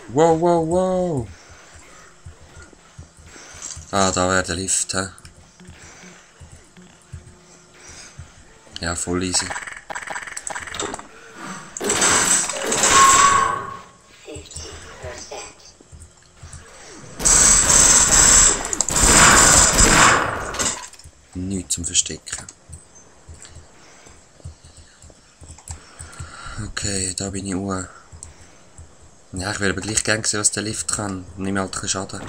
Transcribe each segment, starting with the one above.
Wow, wow, wow. Ah, da wäre der Lift, hä? Ja, voll easy. Nichts zum Verstecken. Okay, da bin ich auch. Ja, ich will aber gleich gerne sehen, was der Lift kann. Nimm halt keinen Schaden.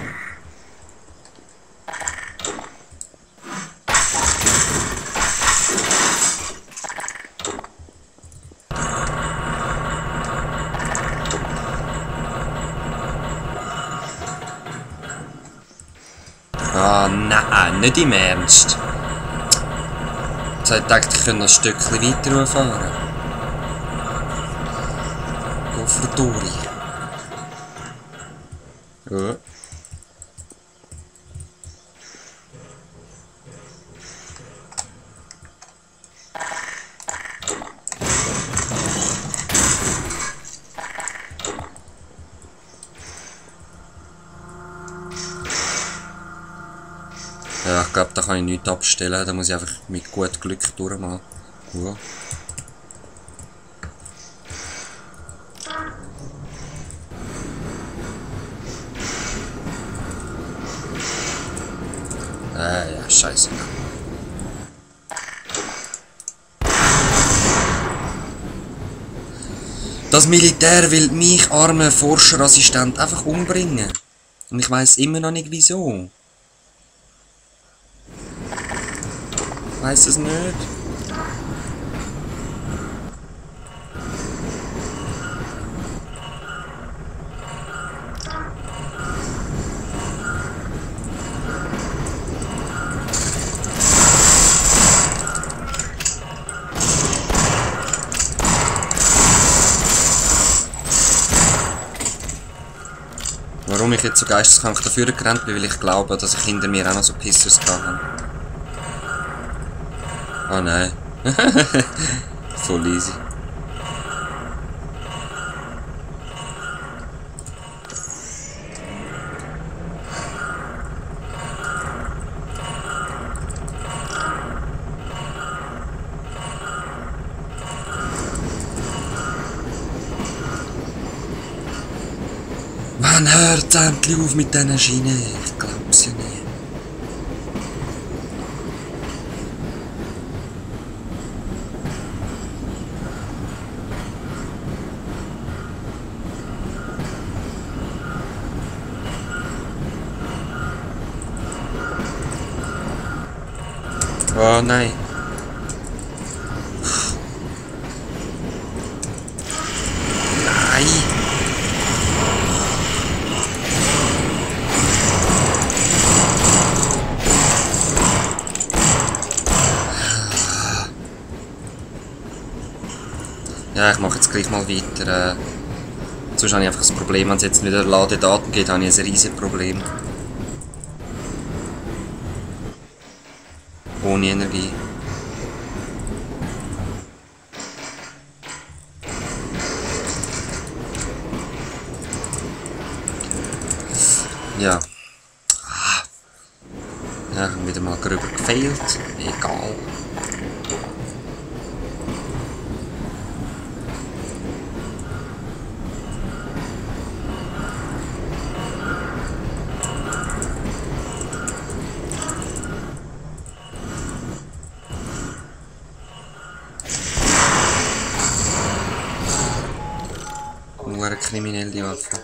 Ah, nein, nicht im Ernst. Jetzt hätte ich gedacht, ich könnte noch ein Stückchen weiter fahren. Go für Dori. Ja. Ja, ich glaube, da kann ich nichts abstellen. Da muss ich einfach mit gut Glück durchmachen. Ja. Ja, scheiße. Das Militär will mich, arme Forscherassistent, einfach umbringen. Und ich weiß immer noch nicht wieso. Ich weiss es nicht. Warum ich jetzt so geisteskrank dafür gerannt bin, weil ich glaube, dass ich hinter mir auch noch so Pissers habe. Oh nein. Voll easy. Mann, hört endlich auf mit diesen Schienen. Ich glaub's ja nie. Oh nein. Nein. Ja, ich mache jetzt gleich mal weiter. Sonst habe ich einfach das Problem, wenn es jetzt wieder Ladedaten geht, habe ich ein riesiges Problem. Ohne Energie. Ja. Ja, ich habe wieder mal gröber gefailt. Egal. Nur eine kriminelle Waffe.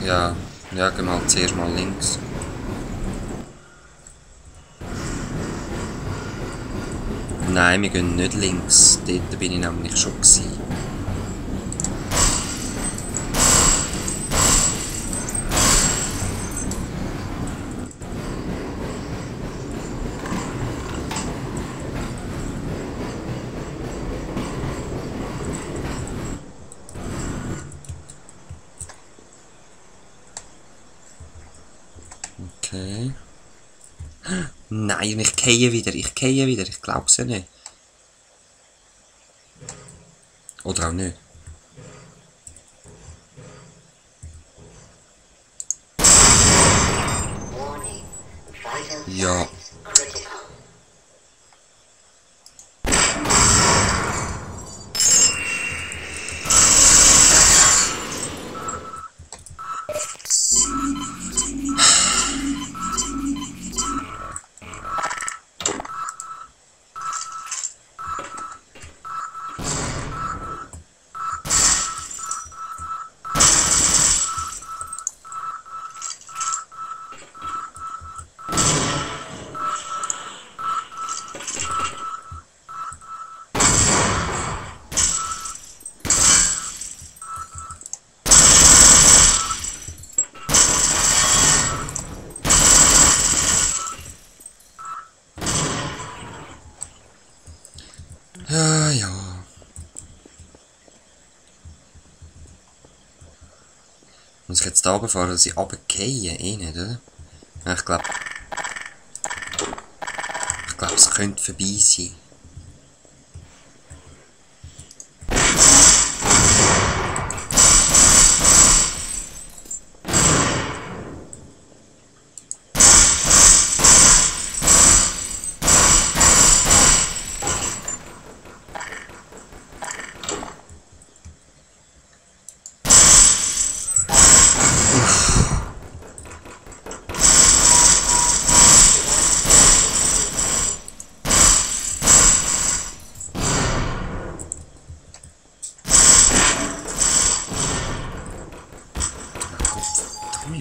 Ja, ja, genau, zuerst mal links. Nein, wir gehen nicht links. Dort bin ich nämlich schon gewesen. Okay. Nein, ich gehe wieder. Ich glaub's ja nicht. Oder auch nicht. Ja. Ja, ja. Muss ich jetzt da runterfahren, dass ich runtergehe? Eh nicht, oder? Ja, ich glaube, es könnte vorbei sein.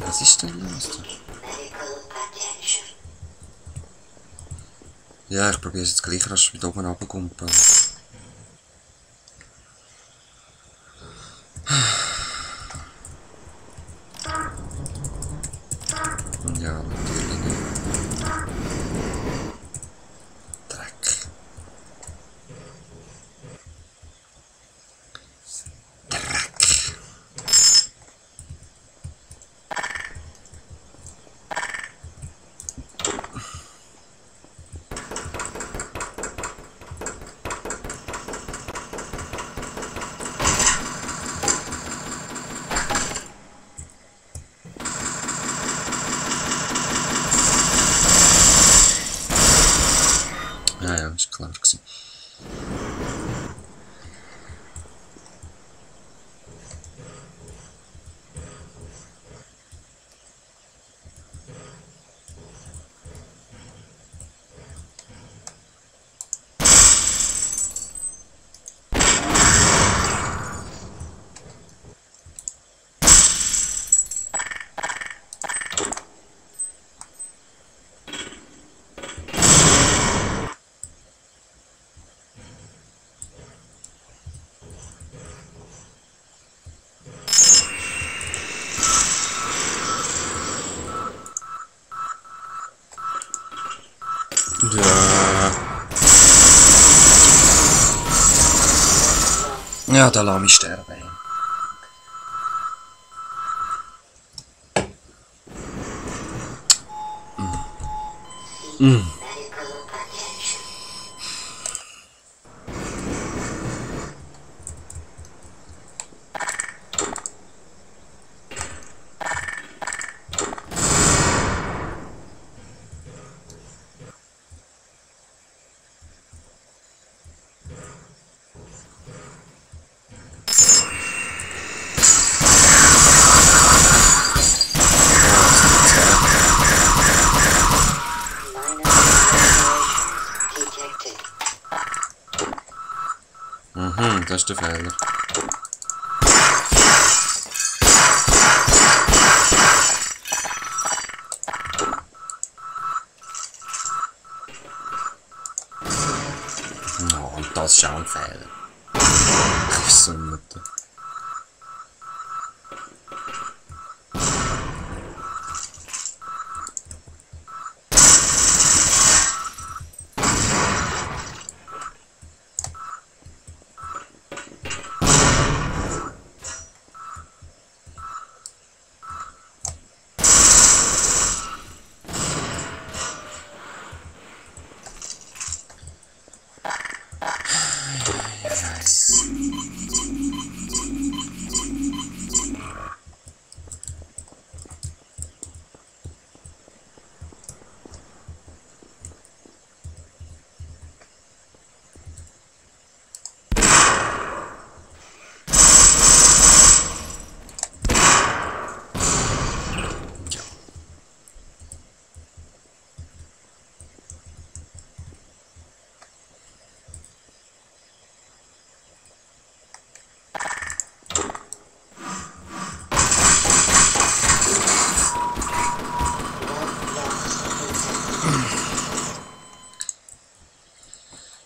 Was ist denn los? Ja, ich probiere es jetzt gleich rasch mit oben runterzukumpeln. Ja, natürlich nicht. Dreck. Ja, ist klar gewesen. Ja, da lass mich sterben. Das ist der Fehler. das ist auch ein Fehler. Ich so nicht.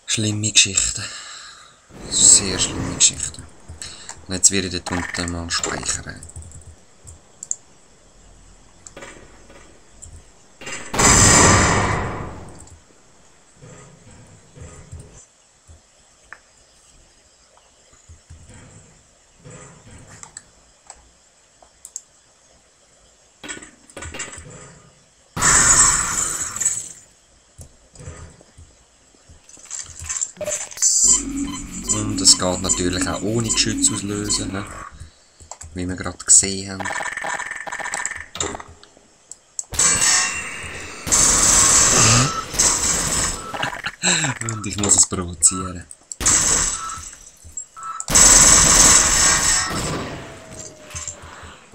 Schlimme Geschichte. Sehr schlimme Geschichte. Und jetzt werde ich dort unten mal speichern. Und es geht natürlich auch ohne Geschütz auslösen, ne? Wie wir gerade gesehen haben. Und ich muss es provozieren.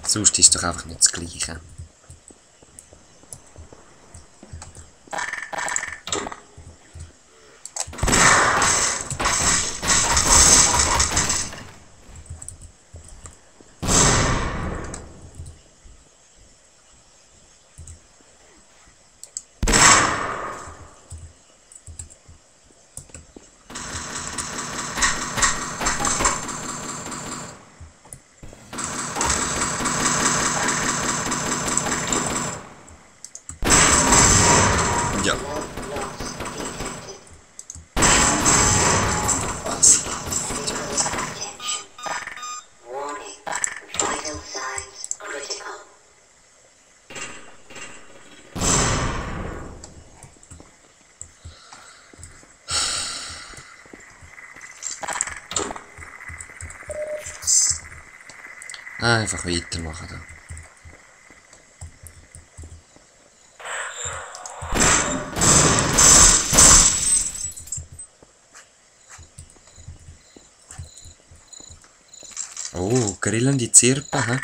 Sonst ist es doch einfach nicht das Gleiche. Ja. Was? Einfach weitermachen da. Oh, grillende Zirpen, hä?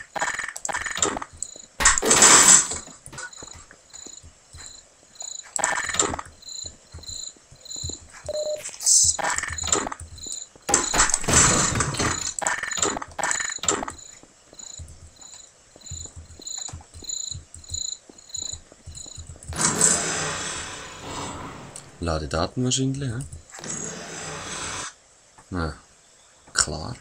Ladedaten wahrscheinlich, hä? Na, klar.